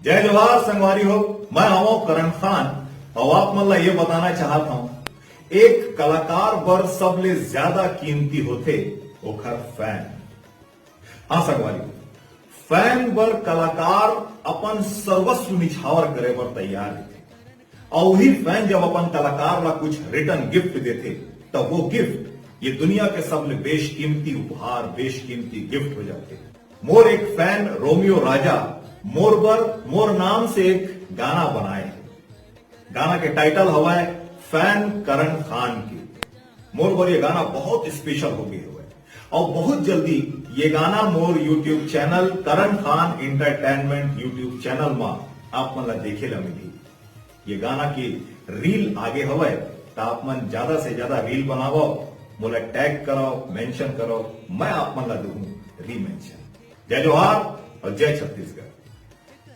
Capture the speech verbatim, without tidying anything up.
जय जोहार संगवारी हो, मैं हवं करण खान। अउ आप मन ला ये बताना चाहत हवं, एक कलाकार बर सबले ज्यादा कीमती होथे ओखर फैन। हाँ संगवारी हो, फैन बर कलाकार अपन सर्वस्व निछावर करे बर तैयार रहिथे। अउ वही फैन जब अपन कलाकार ला कुछ रिटर्न गिफ्ट देथे, तब वो गिफ्ट ये दुनिया के सबले बेशकीमती उपहार, बेशकीमती गिफ्ट हो जाथे। मोर एक फैन रोमियो राजा मोर बर मोर नाम से एक गाना बनाए हे। गाना के टाइटल हवय फैन करण खान के। मोर बर ये गाना बहुत स्पेशल हो गए हवय। अउ बहुत जल्दी ये गाना मोर YouTube चैनल करण खान एंटरटेनमेंट YouTube चैनल मा आप मन ला देखे ला मिलही। ये गाना के रील आगे हवय, त आप मन ज्यादा से ज्यादा रील बनावव, मोला टैग करव, मेंशन करव, मैं आप मन ला दूहूं री मेंशन। जय जोहार अउ जय छत्तीसगढ़।